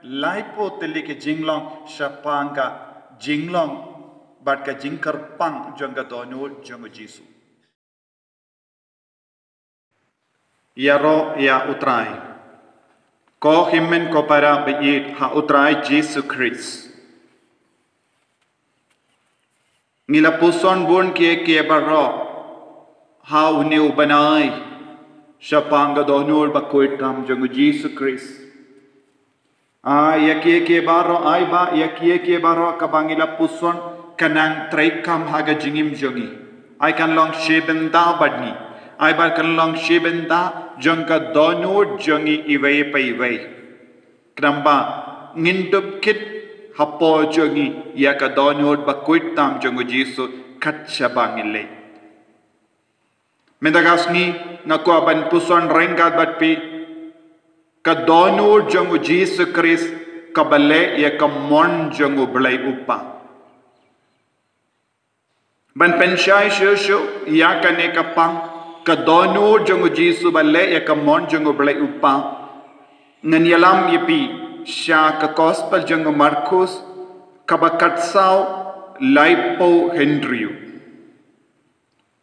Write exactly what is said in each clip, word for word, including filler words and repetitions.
Laiphew tylli ki jinglong shaphang ka jinglong bad ka jingkyrpang jong ka dohnud jong u Jisu. Ïaroh ïa U Trai. Ko hynmen ko para ba ïeit ha U Trai Jisu Khrist. Ngi la puson bun kiei kiei baroh ha une u bnai shaphang ka dohnud bakhuid tam jong u Jisu Khrist. Ai ïa kiei kiei baroh, ai ba ïa kiei kiei baroh kaba ngi la puson kan nang treikam ha ka jingim jong ngi. Ai kan long shi bynta bad ngi. Ai ba kan long shi bynta jong ka dohnud jong ngi iwei pa iwei. Khnang ba ngin dup kit hapoh jong ngi ïa ka dohnud bakhuid tam jong u Jisu kat shaba ngi leit. Mynta ka sngi nga kwah ban puson ryngkat bad phi ka dohnud jong u Jisu Khrist kaba leh ïa ka mon jong u Blei u Kpa. Ban pynshai shuh shuh ïa kane ka pang, ka dohnud jong u Jisu ba leh ïa ka mon jong u Blei u Kpa. Ngan ïalam ïa phi sha ka Gospel jong u Markus kaba khatsaw laiphew hynriew.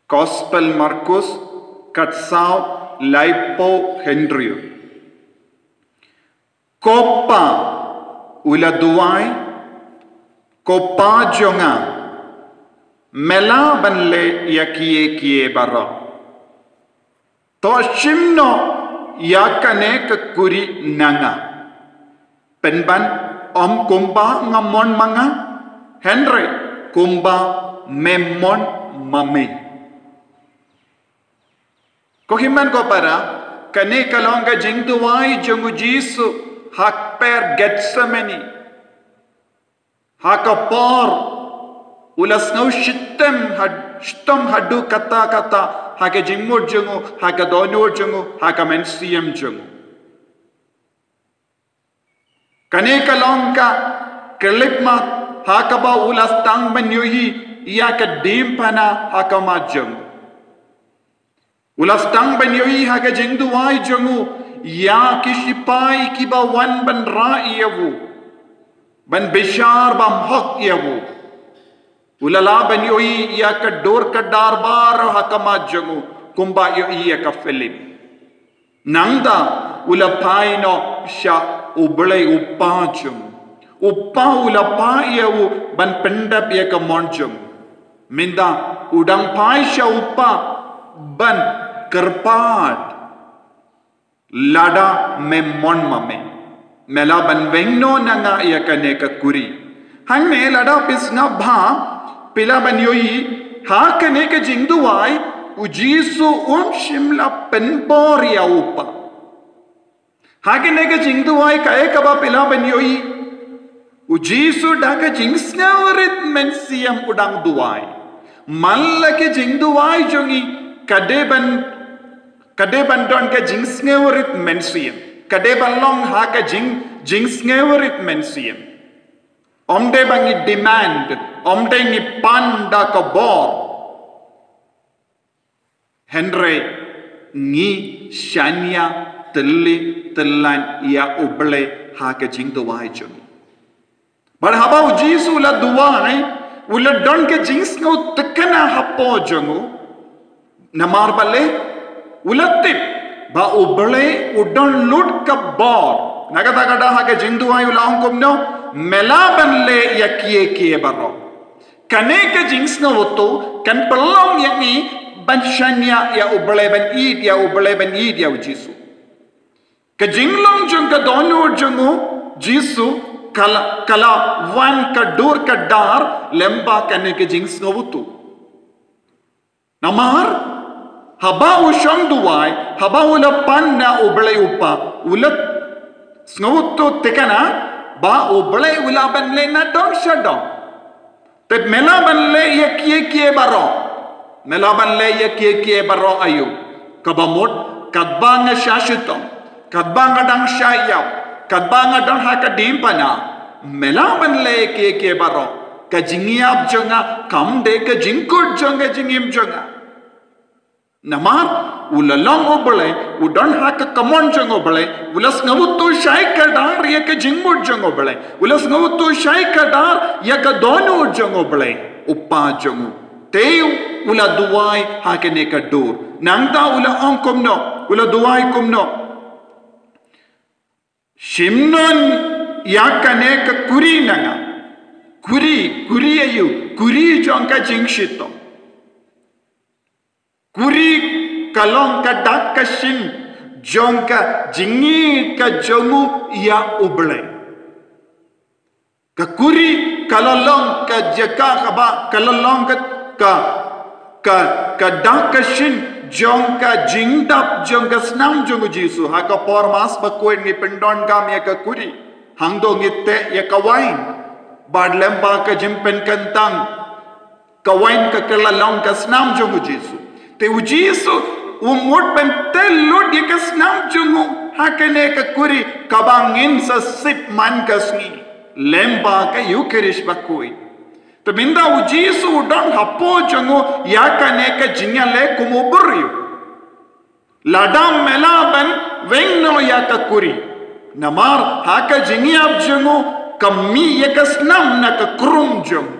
Gospel Markus khatsaw laiphew hynriew. Ko Pa, u la duwai, ko Pa jong nga, me lah ban leh ïa kiei kiei baroh. To shim noh ïa kane ka khuri na nga. Pynban ym kumba nga mon ma nga, hynrei kumba me mon ma me. Ko hynmen ko para, kane ka long ka jingduwai jong u Jisu ha kper Gethsemane. Ha ka por u la sngew shitom had-, shitom haduh katta katta ha ka jingmut jong u, ha ka dohnud jong u, ha ka mynsiem jong u. Kane ka long ka khyllipmat ha kaba u la sdang ban ïohi ïa ka diengphna ha khmat jong u. U la sdang ban ïohi ha ka jingduwai jong u ïa ki shipai kiba wan ban rah ïa u, ban bishar bymhok ïa u. U la lah ban ïohi ïa ka dur ka dar baroh ha khmat jong u kumba ïohi ïa ka film. Nangta u la phai noh sha u Blei u Kpa jong u. U Kpa u la phah ïa u ban pyndep ïa ka mon jong u. Mynta u dang phai sha u Kpa ban kyrpad. Lada me mon ma me, me lah ban weng noh na nga ïa kane ka khuri. Hangne lada phi sngap bha phi lah ban ïohi ha kane ka jingduwai u Jisu um shym la pynbor ïa u Kpa. Ha kane ka jingduwai kaei kaba phi lah ban ïohi, u Jisu da ka jingsngewrit mynsiem u dang duwai. Man la ka jingduwai jong ngi ka dei ban, ka dei ban don ka jingsngewrit mynsiem. Ka dei ban long ha ka jing, jingsngewrit mynsiem. Ym dei ba ngi demand, ym dei ngi pan da ka bor. Hynrei ngi shaniah tylli tyllan ïa u Blei ha ka jingduwai jong ngi. Bad haba u Jisu u la duwai, u la don ka jingsngewtynnad hapoh jong u. Namar balei? U la tip ba u Blei u don lut ka bor. Na kata ka daw ha ka jingduwai u la ong kumno, me lah ban leh ïa kiei kiei baroh. Kane ka jingsngewthuh kan pynlong ïa ngi ban shaniah ïa u Blei, ban ïeit ïa u Blei, ban ïeit ïa u Jisu. Ka jinglong jong ka dohnud jong u Jisu ka la, ka la wan ka dur ka dar lyngba kane ka jingsngewthuh. Namar haba u shong duwai, haba u la pan na u Blei u Kpa, u la sngewthuh tynnad ba u Blei u lah ban leh nadong shadong. Te me lah ban leh ïa kiei kiei baroh. Me lah ban leh ïa kiei kiei baroh aïu? Kaba mut, katba nga shah shitom, katba nga dang shah ïap, katba nga dang ha ka diengphna, me lah ban leh ïa kiei kiei baroh. Ka jingïap jong nga kam dei ka jingkut jong ka jingim jong nga. Namar U la long U Blei, u don ha ka kamon jong U Blei, u la sngewthuh shai kdar ïa ka jingmut jong U Blei, u la sngewthuh shai kdar ïa ka dohnud jong U Blei, U Kpa jong u. Te u la duwai ha kane ka dur. Nangta u la ong kumno, u la duwai kumno. Shim noh ïa kane ka kuri na nga. Kuri, kuri aïu, kuri jong ka jingshitom. Kuri ka long ka dak ka shin jong ka jingïeit ka jong u ïa U Blei. Ka kuri ka la long ka jaka kaba, ka la long ka, ka, ka, ka dak ka shin jong ka jingdap jong ka snam jong U Jisu. Ha ka por Mass bakhuid ngi pyndonkam ïa ka kuri. Hangto ngi teh ïa ka wain. Bad lyngba ka jingpynkyntang ka wain ka, ka la long ka snam jong U Jisu. Te U Jisu u mut ban teh lut ïa ka snam jong u ha kane ka kuri kaba ngin sa sip man ka sngi lyngba ka Ïukharist bakhuid. Te mynta U Jisu u don hapoh jong u ïa kane ka jingïaleh kum u briew. Lada me lah ban weng noh ïa ka kuri. Namar ha ka jingïap jong u ka mih ïa ka snam na ka krung jong u.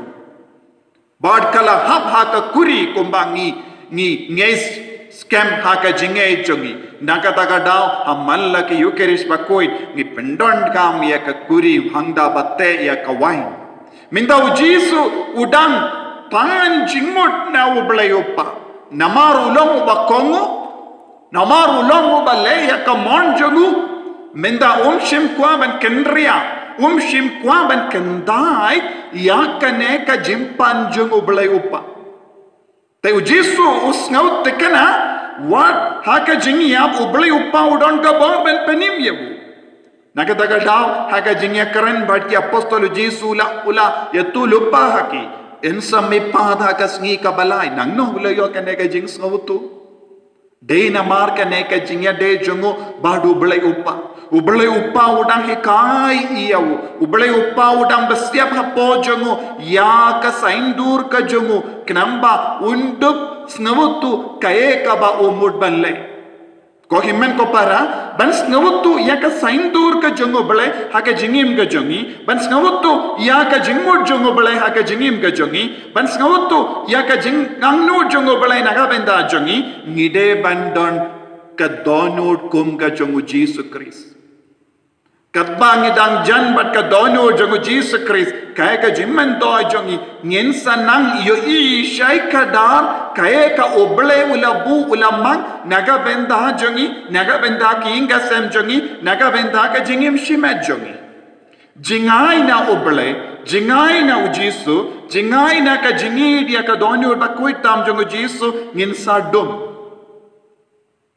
Bad ka la hap ha ka kuri kumba ngi, ngi, ngi skhem ha ka jingngeit jong ngi. Na kata ka daw ha man la ka Ïukharist bakhuid ngi pyndonkam ïa ka kuri hangta ba teh ïa ka wain. Mynta U Jisu u dang pan jingmut na U Blei U Kpa. Namar u long uba kohnguh, namar u long uba leh ïa ka mon jong u. Mynta um shym kwah ban kynriah, um shym kwah ban kyntait ïa kane ka jingpan jong U Blei U Kpa. Te U Jisu u sngewthikna wat ha ka jingïap U Blei U Kpa u don ka bor ban pynim ïa u. Na kata ka daw ha ka jingïakren bad ki apostol U Jisu u la, u la ïathuh lypa ha ki. Yn sa mih pat ha ka sngi kaba lai. Nangno u la ïoh kane ka jingsngewthuh? Dei namar kane ka jingïadei jong u bad U Blei U Kpa. U Blei U Kpa u dang hikai ïa u. U Blei U Kpa u dang bsiap hapoh jong u ïa ka saiñdur ka jong u. Khnang ba un dup sngewthuh kaei kaba u mut ban leh. Ko hynmen ko para, ban sngewthuh ïa ka saiñdur ka jong U Blei ha ka jingim ka jong ngi, ban sngewthuh ïa ka jingmut jong U Blei ha ka jingim ka jong ngi, ban sngewthuh ïa ka jingangnud jong U Blei na ka bynta jong ngi, ngi dei ban don ka dohnud kum ka jong U Jisu Khrist. Katba ngi dang jan bad ka dohnud jong U Jisu Khrist, kaei ka jingmyntoi jong ngi, ngin sa nang ïohi shai kdar kaei ka U Blei u la buh u la mang na ka bynta jong ngi, na ka bynta ki ïing ka sem jong ngi, na ka bynta ka jingim shimet jong ngi. Jingai na U Blei, jingai na U Jisu, jingai na ka jingïeit ïa ka dohnud bakhuid tam jong U Jisu, ngin sa dum.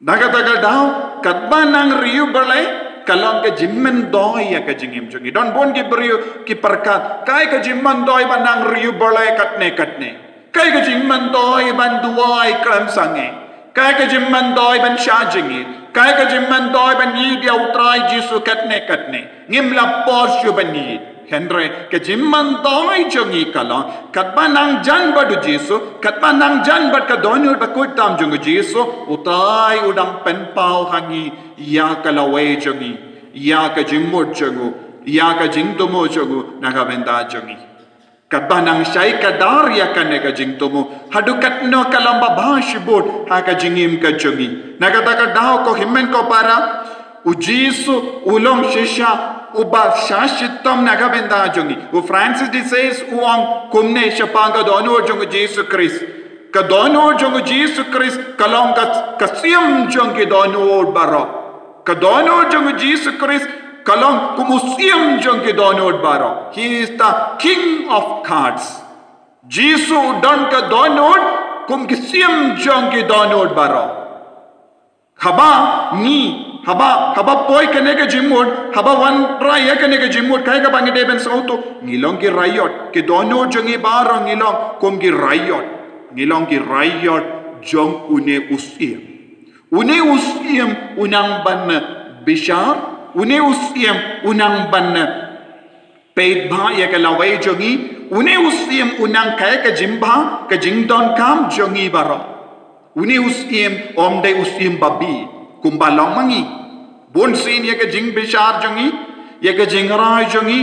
Na kata ka daw, katba nang ri U Blei, ka long ka jingmyntoi ïa ka jingim jong ngi. Don bun ki briew ki pyrkhat, kaei ka jingmyntoi ban nang ri U Blei katne katne. Kaei ka jingmyntoi ban duwai khlem sangeh. Kaei ka jingmyntoi ban shah jingïeit. Kaei ka jingmyntoi ban ïeit ïa U Trai Jisu katne katne. Ngim lah por shuh ban ïeit. Hynrei ka jingmyntoi jong ngi ka long, katba nang jan bad U Jisu, katba nang jan bad ka dohnud bakhuid tam jong U Jisu, U Trai u dang pynpaw ha ngi ïa ka lawei jong ngi, ïa ka jingmut jong u, ïa ka jingthmu jong u na ka bynta jong ngi. Katba nang shai kdar ïa kane ka jingthmu, haduh katno ka long ba bha shibun ha ka jingim ka jong ngi. Na kata ka daw ko hynmen ko para, U Jisu u long shisha uba shah shitom na ka bynta jong ngi. U Francis de Sales u ong kumne shaphang ka dohnud jong U Jisu Khrist. Ka dohnud jong U Jisu Khrist ka long ka, ka siem jong ki dohnud baroh. Ka dohnud jong U Jisu Khrist ka long kum u siem jong ki dohnud baroh. He is the King of Gods. Jisu u don ka dohnud kum ki siem jong ki dohnud baroh. Haba ngi, haba, haba poi kane ka jingmut, haba wanrah ïa kane ka jingmut, kaei kaba ngi dei ban sngewthuh, ngi long ki raiot, ki dohnud jong ngi baroh ngi long kum ki raiot, ngi long ki raiot jong une u siem. Une u siem u nang ban bishar, une u siem u nang ban peit bha ïa ka lawei jong ngi, une u siem u nang kai ka jingbha, ka jingdonkam jong ngi baroh. Une u syiem um dei u syiem babieit kumba long ma ngi. Bun sien ïa ka jingbishar jong ngi, ïa ka jingrai jong ngi,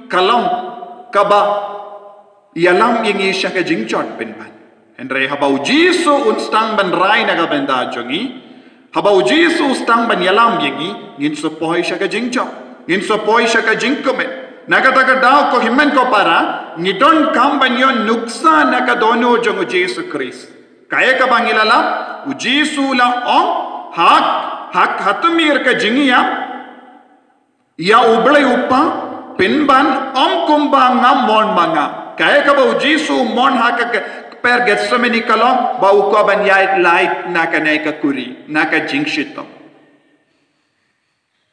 ka long kaba ïalam ïa ngi sha ka jingjot pynban. Hynrei haba u Jisu un sdang ban rai na ka bynta jong ngi, haba u Jisu un sdang ban ïalam ïa ngi, ngin sa poi sha ka jingjot, ngin sa poi sha ka jingkmen. Na kata ka daw, ko hynmen ko para, ngi donkam ban ïoh nuksa na ka dohnud jong u Jisu Khrist. Kaei kaba ngi la lap, u Jisu u la ong, ha, ha, ha tmier ka jingïap ïa u Blei u Kpa, pynban ym kumba nga mon ma nga. Kaei kaba u Jisu u mon ha ka, ka kper Gethsemane ka long ba u kwah ban ïaid lait na kane ka kuri, na ka jingshitom.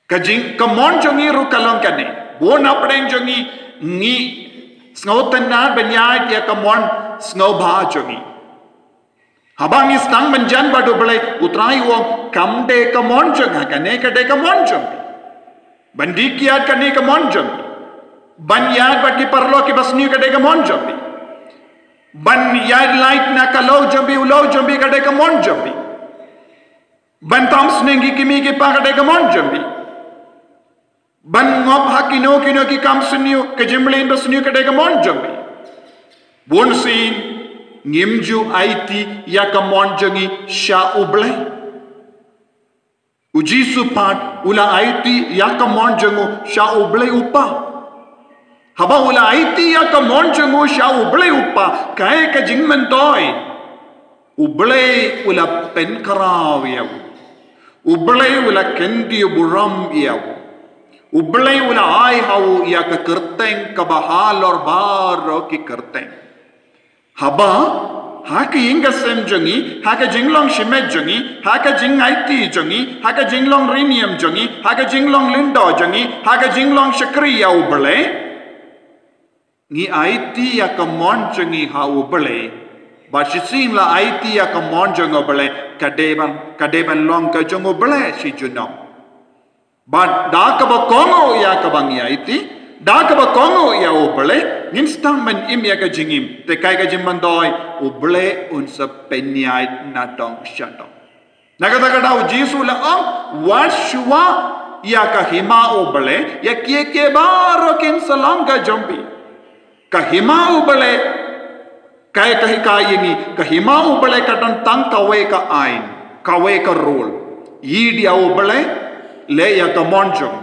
Ka jing, ka mon jong ngi ruh ka long kane. Bun hapdeng jong ngi, ngi sngewtynnad ban ïaid ïa ka mon sngewbha jong ngi. Haba ngi sdang ban jan bad u Blei, u Trai u ong, kam dei ka mon jong nga, kane ka dei ka mon jong phi. Ban die kiad, kane ka mon jong phi. Ban ïaid bad ki paralok kiba sniew, ka dei ka mon jong phi. Ban ïaid lait na ka lok jong phi, u lok jong phi, ka dei ka mon jong phi. Ban tam sneng ki kmie ki kpa, ka dei ka mon jong phi. Ban ngop ha kino kino ki kam sniew, ka jingmlien ba sniew, ka dei ka mon jong phi. Bun sien ngim ju aiti ïa ka mon jong ngi sha u Blei. U Jisu pat u la aiti ïa ka mon jong u sha u Blei u Kpa. Haba u la aiti ïa ka mon jong u sha u Blei u Kpa, kaei ka jingmyntoi? U Blei u la pynkhraw ïa u. U Blei u la kyntiew burom ïa u. U Blei u la ai ha u ïa ka kyrteng kaba halor baroh ki kyrteng. Haba ha ka ïing ka sem jong ngi, ha ka jinglong shimet jong ngi, ha ka jingaiti jong ngi, ha ka jinglong riewniam jong ngi, ha ka jinglong lyngdoh jong ngi, ha ka jinglong shakri ïa u Blei, ngi aiti ïa ka mon jong ngi ha u Blei. Bad shisien la aiti ïa ka mon jong u Blei, ka dei ban, ka dei ban long ka jong u Blei shi junom. Bad da kaba kohnguh ïa kaba ngi aiti, da kaba kohnguh ïa u Blei, ngin sdang ban im ïa ka jingim. Te kaei ka jingmyntoi? U Blei un sa pynïaid na dong sha dong. Na kata ka daw u Jisu u la ong, wat shuwa ïa ka hima u Blei, ïa kiei kiei baroh kin sa long ka jong phi. Ka hima u Blei, kaei ka hikai ïa ngi, ka hima u Blei ka don tang kawei ka aiñ, kawei ka rule. Ïeit ïa u Blei, leh ïa ka mon jong u.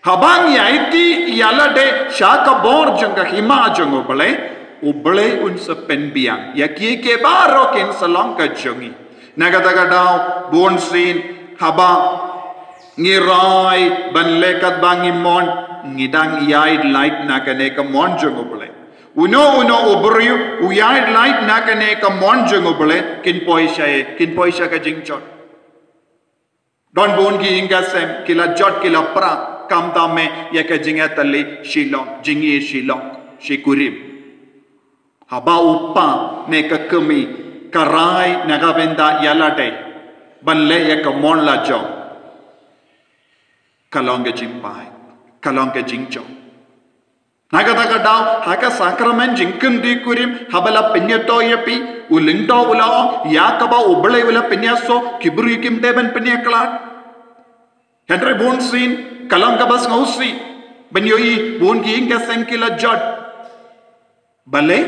Haba ngi aiti ïa lade sha ka bor jong ka hima jong u Blei, u Blei un sa pynbiang ïa kiei kiei baroh kin sa long ka jong ngi. Na kata ka daw, bun sien haba ngi rai ban leh katba ngi mon, ngi dang ïaid lait na kane ka mon jong u Blei. Uno uno u briew u ïaid lait na kane ka mon jong u Blei, kin poi sha, kin poi sha ka jingjot. Don bun ki ïing ka sem ki la jot, ki la pra, khamtam eh ïa ka jingïatylli shilok, jingïeit shilok, shi kurim. Haba u kpa ne ka kmie ka rai na ka bynta ïa lade ban leh ïa ka mon lajong, ka long ka jingpait, ka long ka jingjop. Na kata ka daw, ha ka sakramen jingkyntiew kurim, haba la pynïathuh ïa phi, u lyngdoh u la ong, ïa kaba u Blei u la pynïasoh, ki briew kim dei ban pynïakhlad. Hynrei bun sien ka long kaba sngewsih ban ïohi bun ki ïing ka sem ki la jot. Balei?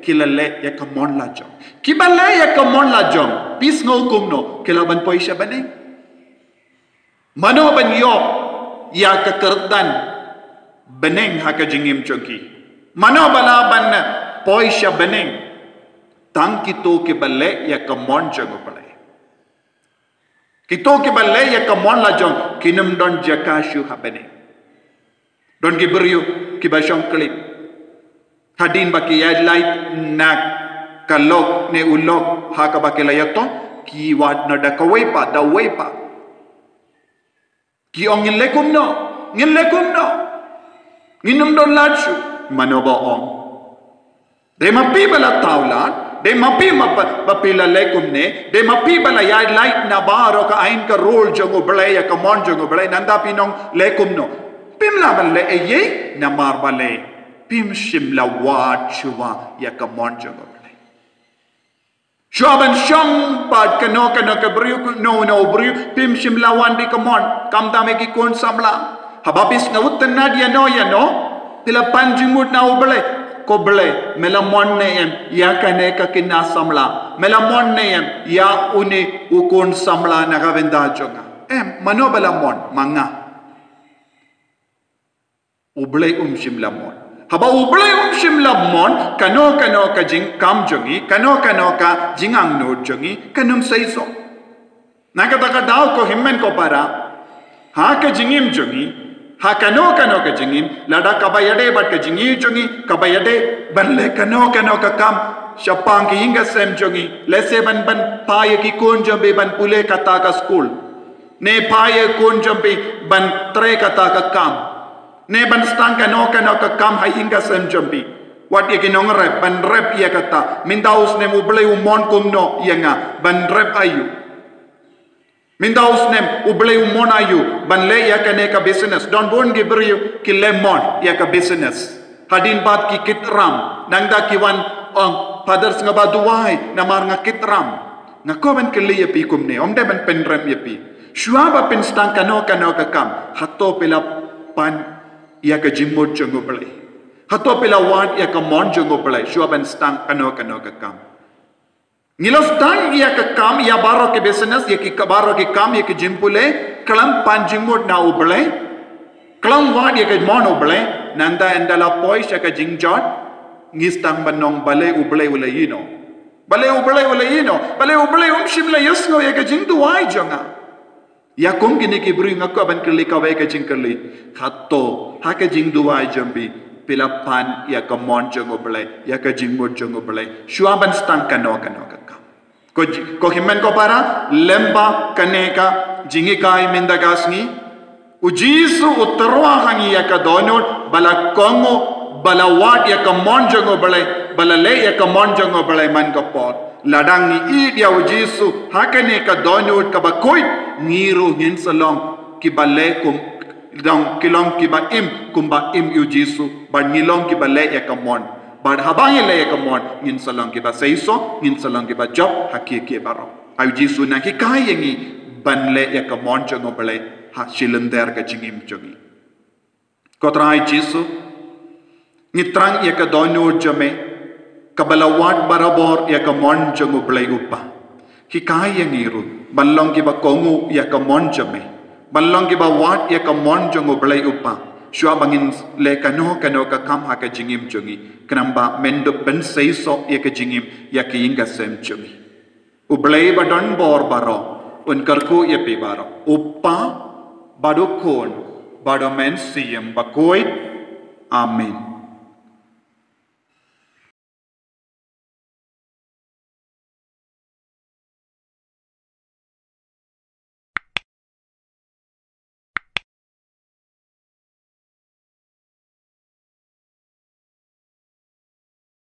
Ki la leh ïa ka mon lajong. Kiba leh ïa ka mon lajong, phi sngew kumno? Ki lah ban poi sha bneng. Mano ban ïoh ïa ka kyrdan bneng ha ka jingim jong ki? Mano ba lah ban poi sha bneng? Tang kito kiba leh ïa ka mon jong u Blei. Kito kiba leh ïa ka mon lajong kin ym don jaka shuh ha bneng. Don ki briew kiba shong cliff. Hadien ba ki ïaid lait na ka lok ne u lok ha kaba ki la ïathuh, ki wad noh da kawei pat da uwei pat. Ki ong, ngin leh kumno, ngin leh kumno, ngin ym don lad shuh. Mano ba ong? Dei ma phi ba la thaw lad, dei ma phi ma ba, ba phi la leh kumne, dei ma phi ba la ïaid lait na baroh ka aiñ ka rule jong u Blei, ïa ka mon jong u Blei, nangta phi ong leh kumno? Phim lah ban leh ei ei namar balei? Phim shym la wad shuwa ïa ka mon jong u Blei. Shuwa ban shong pat kano kano ka briew, no no briew, phim shym la wan bad ka mon, khamtam ïa ki khun samla. Haba phi sngewtynnad ïano ïano, phi la pan jingmut na U Blei. Ko Blei, me la mon ne em ïa kane ka khynnah samla? Me la mon ne em ïa une u khun samla na ka bynta jong nga? Em, mano ba la mon? Ma nga. U Blei um shym la mon. Haba U Blei um shym la mon, kano kano ka jingkam jong ngi, kano kano ka jingangnud jong ngi, kan ym seisoh. Na kata ka daw, ko hynmen ko para, ha ka jingim jong ngi, ha kano kano ka jingim, lada kaba ïadei bad ka jingim jong ngi, kaba ïadei ban leh kano kano ka kam shaphang ki ïing ki sem jong ngi, lehse ban, ban phah ïa ki khun jong phi ban pule kata ka skul, ne phah ïa ki khun jong phi ban trei kata ka kam, ne ban sdang kano kano ka kam ha ïing ka sem jong phi. Wat ïa ki nongrep, ban rep ïa kata. Mynta u snem U Blei u mon kumno ïa nga ban rep aïu? Mynta u snem U Blei u mon aïu ban leh ïa kane ka business? Don bun ki briew ki leh mon ïa ka business. Hadien pat ki kit ram, nangta ki wan ong, Father, sngewbha duwai namar nga kit ram. Nga kwah ban kylli ïa phi kumne, ym dei ban pynrem ïa phi. Shuwa ba phin sdang kano kano ka kam, hato phi la pan ïa ka jingmut jong U Blei? Hato phi la wad ïa ka mon jong U Blei shuwa ban sdang kano kano ka kam? Ngi la sdang ïa ka kam, ïa baroh ki business, ïa ki ka baroh ki kam, ïa ki jingpule, khlem pan jingmut na U Blei, khlem wad ïa ka mon U Blei, nangta ynda la poi sha ka jingjot, ngi sdang ban ong, balei U Blei u la ïehnoh? Balei U Blei u la ïehnoh? Balei U Blei um shym la ïohsngew ïa ka jingduwai jong nga? Ïa kum kine ki briew nga kwah ban kylli kawei ka jingkylli. Hato ha ka jingduwai jong phi, phi la pan ïa ka mon jong U Blei, ïa ka jingmut jong U Blei shuwa ban sdang kano kano ka kam? Ko ji-, ko hynmen ko para, lyngba kane ka jinghikai mynta ka sngi, U Jisu u tyrwa ha ngi ïa ka dohnud ba la kohnguh, ba la wad ïa ka mon jong U Blei, ba la leh ïa ka mon jong U Blei man ka por. Lada ngi ïeit ïa U Jisu ha kane ka dohnud kaba khuid, ngi ruh ngin sa long kiba leh kum, long, ki long kiba im kumba im U Jisu, bad ngi long kiba leh ïa ka mon. Bad haba ngi leh ïa ka mon, ngin sa long kiba seisoh, ngin sa long kiba jop ha kiei kiei baroh. Ai U Jisu u nang hikai ïa ngi ban leh ïa ka mon jong U Blei ha shi lynter ka jingim jong ngi. Ko Trai Jisu, ngi thrang ïa ka dohnud jong me kaba la wad barabor ïa ka mon jong U Blei U Kpa. Hikai ïa ngi ruh ban long kiba kohnguh ïa ka mon jong me, ban long kiba wad ïa ka mon jong U Blei U Kpa shuwa ba ngin leh kano kano ka kam ha ka jingim jong ngi, khnang ba men dup pynseisoh ïa ka jingim, ïa ka ïing ka sem jong ngi. U Blei ba don bor baroh un kyrkhu ïa phi baroh, U Kpa, bad U Khun, bad U Mynsiem Bakhuid. Amen.